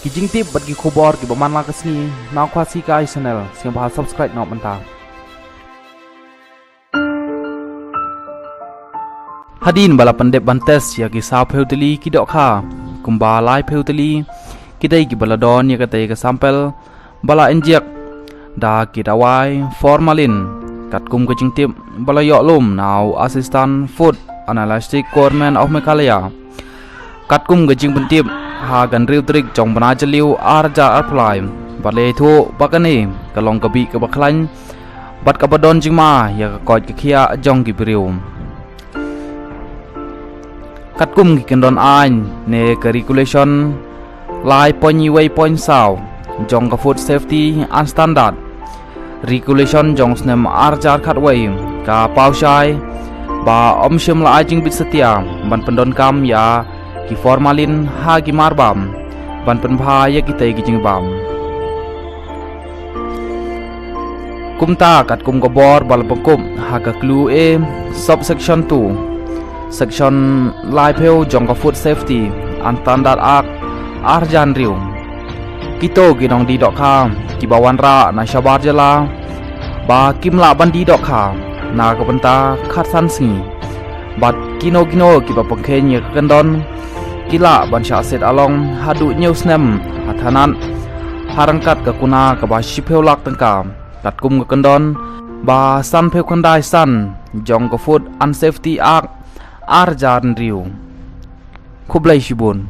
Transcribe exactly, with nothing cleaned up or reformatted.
Ki jingtip bad ki khubor kiba man la ka sngi na Khasi Kai Channel, sngewbha subscribe noh mynta. Hadien ba la pyndep ban test ïa ki sawphew tylli ki dohkha, kumba laiphew tylli ki dei kiba la don ïa katei ka sample ba la injek da ki dawai formalin, katkum ka jingtip ba la ïoh lum na u Assistant Food Analyst Government of Meghalaya. Katkum ka jingpyntip, ha ka hynriew tarik jong u bnai Jylliew ar hajar arphew lai, ba la ïathuh ba kane ka long ka bih kaba khlaiñ bad kaba don jingma ïa ka koit ka khiah jong ki briew. Katkum ki kyndon aiñ ne ka Regulation lai point wei point saw jong ka Food Safety and Standard, Regulation jong u snem ar hajar khatwei, ka paw shai ba ym shym la ai jingbit satia ban pyndonkam ïa ki formalin ha ki marbam ban pynbha ïa kitei ki jingbam. Kumta katkum ka bor ba la pynkup ha ka Clue A, Subsection two, Section laiphew jong ka Food Safety and Standard Act ar hajar hynriew, kito ki nongdie dohkha kiba wanrah na shabar jylla ba kim lah ban die dohkha na ka bynta khatsan sngi, bad kino kino kiba pynkheiñ ïa ka kyndon ki lah ban shah siat along haduh hynñiew snem ha thanat, ha ryngkat ka kuna kaba shiphew lak tyngka, katkum ka kyndon ba sanphew khyndai san jong ka Food and Safety Act ar hajar hynriew. Khublei shibun.